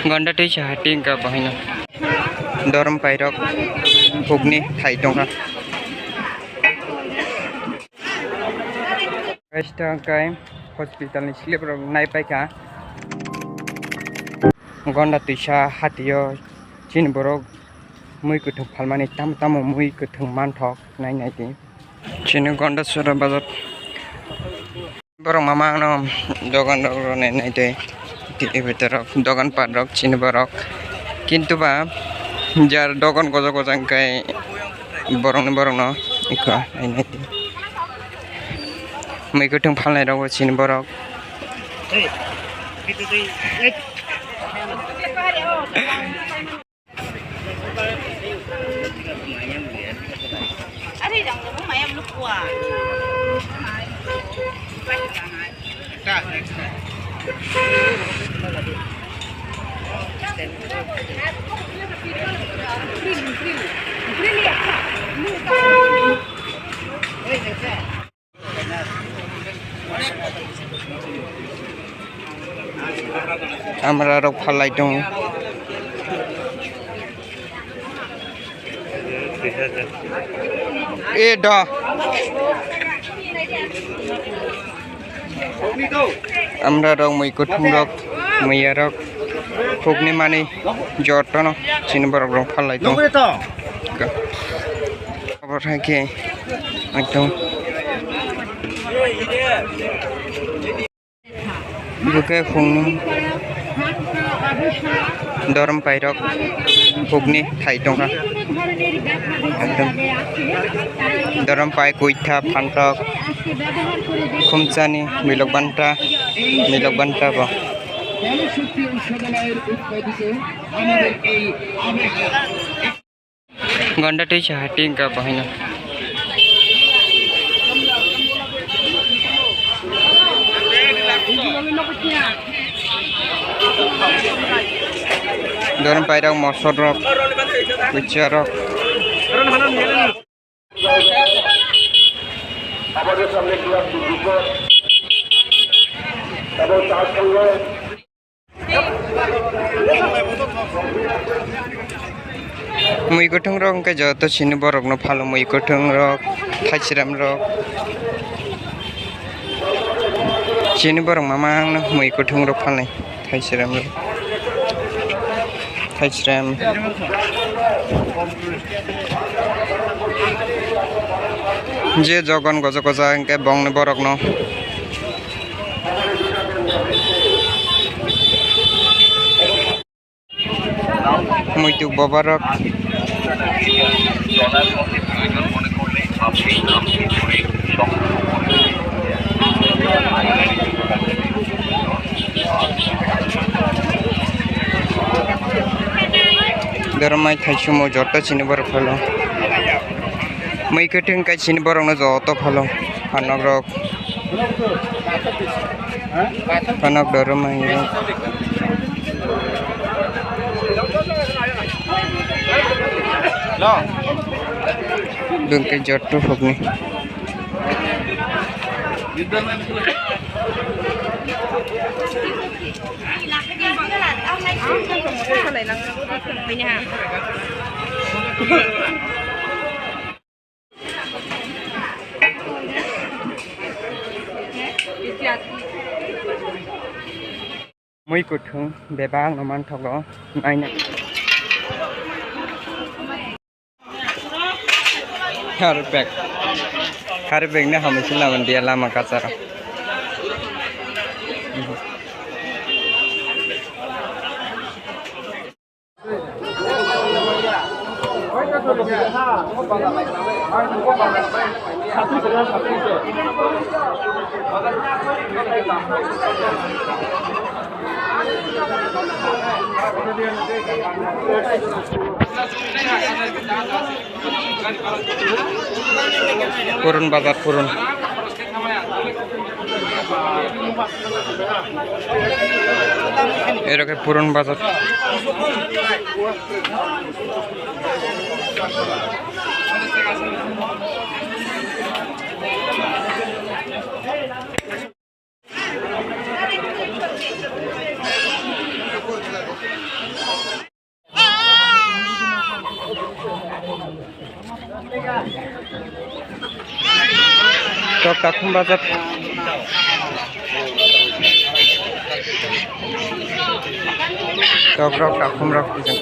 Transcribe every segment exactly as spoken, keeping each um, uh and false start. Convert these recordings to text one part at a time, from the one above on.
Gonda twi sa hati wngkha bo haino. Dorom pairok hukni thai tongkha. Guys, ta hwnkhe hospital ni slip rok nai paikha. Gonda twisa hatio chini borok mui kwthwng phalmani, tamo tamo mui kwthwng manthok nai nai di. Chini Gonda sora bazar. Borok mamang no dogan rok rwnai nai tei tei bitor rok dogan pat rok chini borok, kintu ba jar dogan goja goja hwnkhe borok ni borok no ikha nai nai tei mui kwthwng phalnai rok bo chini borok. Amra rok phalai tongo. E da. Amra rok mui kuthum rok, muiya rok, khukni mani jotono chini borok rok phalai tongo. Obo hai khe ekdom. Bo khe phungni dorom pairok phukni thai tongkha. Ekdom dorom pai, kuitha, phantok, khumchani, milok banta, milok banta bo. Gonda twi sa hati wngkha bo haino. Dorom pairok, mosor rok, kuchia rok. Mui kuthung rok hwnkhe joto chini borok no phalo, mui kuthung rok, thaichwram rok. Chini borok mamang no mui kuthung rok phalnai, thaichwram rok, thaichwram. Je jogon goja goja hwnkhe bongni borok no. Muituk bobarok. Doromai thai sumo joto chini borok phalo. Mui kwthwng kai chini borok no joto phalo. Phanok rok. Phanok doromai rok. Dungke joto hukni. Mui kuthung bebak no manthogo, naina. Haripek. Haripek ne hamai sila mandia lama kachara. Purun bazar, purun. Ero khe purun bazar. Takhum bazar. Tok rok, takhum rok, bijak.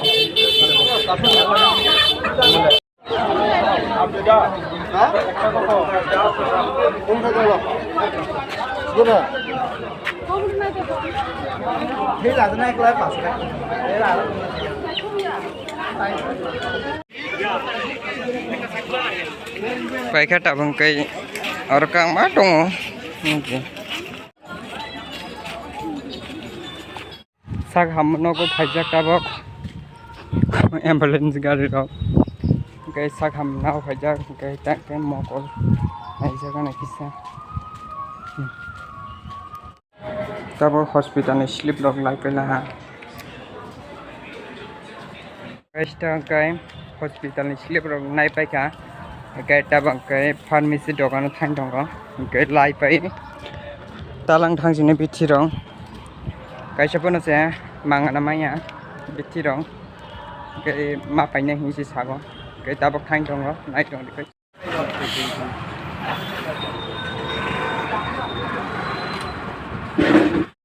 Paikha tabung kai oro kangma tongo. Sak ham nogo phaijak tabok ambulance gari rok. Hwnkhe sak ham nao phaijak hwnkhe tak khe mokol naijak ani kisa. Tabok hospital ni slip rok lai paila ha. Guys, ta hwnkhe hospital ni slip rok nai paikha. Hwnkhe tabok hwnkhe pharmacy dogan o thang tongo. Hwnkhe lai pai talang thang sini bithi rok. Kaisa phano se mangana manya bithi rok. Hwnkhe ma paina hinwi se sago. Hwnkhe tabok thang tongo, nai tongo.